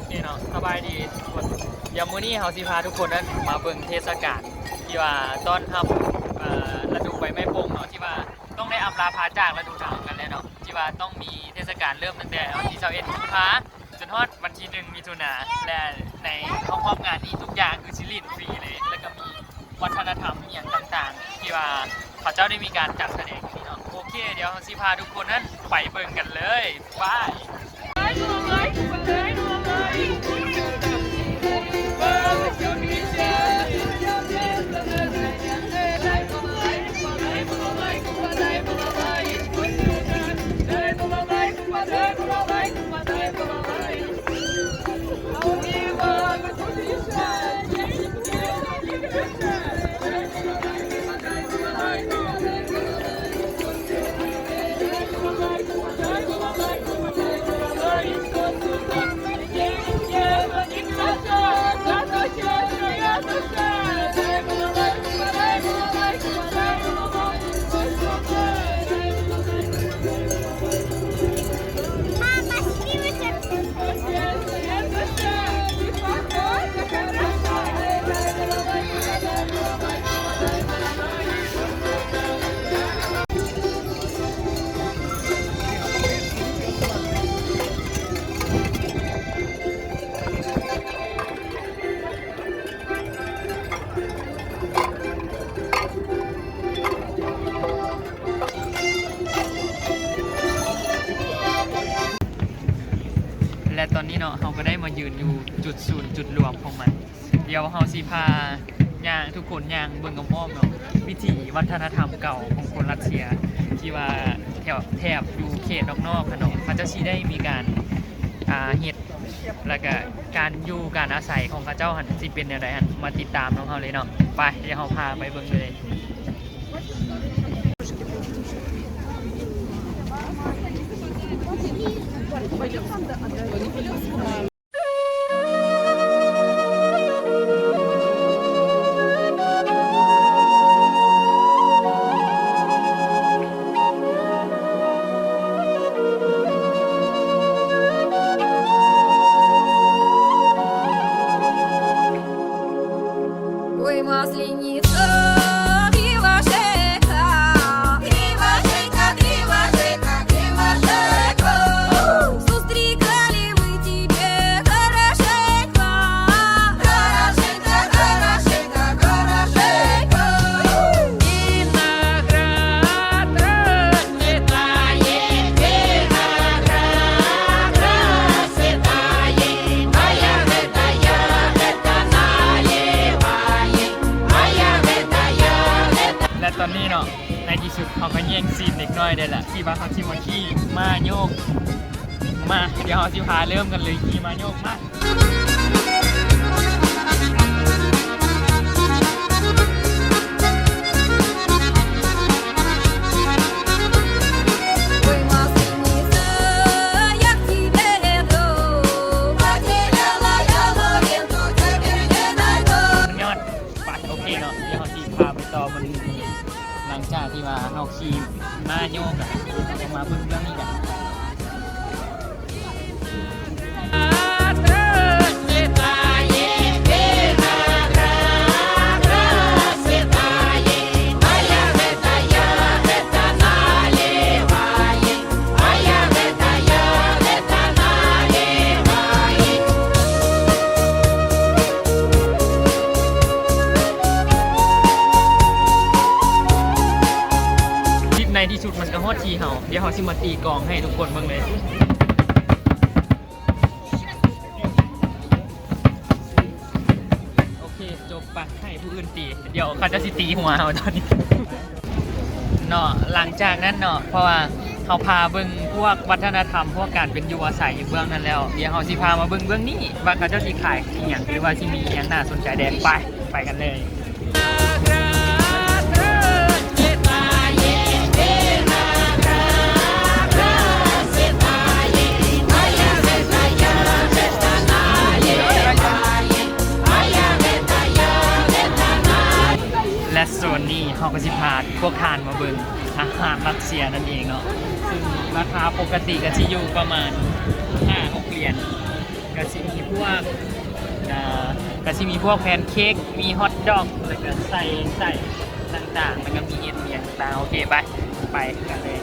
ເຄເນາະ ສະບາຍດີທຸກຄົນ. ດຽວມື້ນີ້ເຮົາຊິພາທຸກຄົນນັ້ນມາເບິ່ງເທດສະການທີ່ວ່າຕ້ອນຮັບ ເອີ ລະດູໃບໄມ້ປົ່ງເນາະ ທີ່ວ່າຕ້ອງໄດ້ອຳລາພາຈາກລະດູໜາວກັນແລ້ວເນາະ ທີ່ວ່າຕ້ອງມີເທດສະການເລີ່ມຕັ້ງແຕ່ວັນທີຊາວເອັດ ກຸມພາ ຈົນຮອດວັນທີໜຶ່ງ ມິຖຸນາ ແລະ ໃນຮອບໆງານນີ້ທຸກຢ່າງຄືຊິຫຼິ້ນຟຣີເລີຍ ແລ້ວກໍມີ ວັດທະນະທຳອີ່ຫຍັງຕ່າງໆ ທີ່ວ່າເຂົາເຈົ້າໄດ້ມີການຈັດສະແດງຢູ່ນີ້ເນາະ. ໂອເຄ ດຽວເຮົາຊິພາທຸກຄົນນັ້ນໄປເບິ່ງກັນເລີຍ. ໄປ. ແລະ ຕອນນີ້ເນາະ ເຮົາກໍໄດ້ມາຢືນຢູ່ຈຸດສູນຈຸດລວມຂອງມັນ. ດຽວເຮົາຊິພາຍ່າງ ທຸກຄົນຍ່າງເບິ່ງອ້ອມໆເນາະ ວິຖີວັດທະນະທຳເກົ່າຂອງຄົນຣັດເຊຍ ທີ່ວ່າແຖວ ແຖບຢູ່ເຂດນອກໆຫັ້ນເນາະ ເຂົາເຈົ້າຊິໄດ້ມີການ ອ່າ ເຮັດ ແລ້ວກະການຢູ່ການອາໄສຂອງເຂົາເຈົ້າຫັ້ນຊິເປັນແນວໃດຫັ້ນ ມາຕິດຕາມນຳເຮົາເລີຍເນາະ. ໄປ ດຽວເຮົາພາໄປເບິ່ງເລີຍ. Bye. ແລະ ຕອນນີ້ເນາະ ໃນທີ່ສຸດເຮົາກໍແຍ່ງຊີນເດັກນ້ອຍໄດ້ລະ ທີ່ວ່າເຮົາຊິມາຂີ່ມ້າໂຍກ. ມາ ດຽວເຮົາຊິພາເລີ່ມກັນເລີຍ ຂີ່ມ້າໂຍກ ມາ. Bye. ໂອເຄເນາະ ດຽວເຮົາຊິພາໄປຕໍ່ມື້ອື່ນ ຫຼັງຈາກທີ່ວ່າເຮົາຂີ່ມ້າໂຍກແລ້ວ ເຮົາກໍມາເບິ່ງເລື່ອງນີ້ກັນ. ໃນທີ່ສຸດມັນກໍຮອດທີ່ເຮົາ ດຽວເຮົາຊິມາຕີກອງໃຫ້ທຸກຄົນເບິ່ງເລີຍ. ໂອເຄ ຈົບ ໄປໃຫ້ຜູ້ອື່ນຕີ ດຽວເຂົາເຈົ້າຊິຕີຫົວເຮົາຕອນນີ້ເນາະ. ຫຼັງຈາກນັ້ນເນາະ ເພາະວ່າເຮົາພາເບິ່ງພວກວັດທະນະທຳ ພວກການເປັນຢູ່ອາໄສຢູ່ເບື້ອງນັ້ນແລ້ວ ດຽວເຮົາຊິພາມາເບິ່ງເບື້ອງນີ້ ວ່າເຂົາເຈົ້າຊິຂາຍອີ່ຫຍັງ ຫຼືວ່າຊິມີອີ່ຫຍັງໜ້າສົນໃຈແດ່. ໄປ ໄປກັນເລີຍ. ແລະ ໂຊນນີ້ເຮົາກໍຊິພາພວກທ່ານມາເບິ່ງອາຫານຣັດເຊຍນັ້ນເອງເນາະ ຊຶ່ງລາຄາປົກກະຕິກໍຊິຢູ່ປະມານຫ້າຫົກຫຼຽນ ກໍຊິມີ ພວກ ເອີ ກະຊິມີພວກແພນເຄ້ກ ມີຮອດດອກ ແລ້ວກະໃສ່ ໃສ່ຕ່າງໆ ແລ້ວກະມີເຫັດຫຍັງຕ່າງໆ. ໂອເຄ ໄປ ໄປກັນເລີຍ.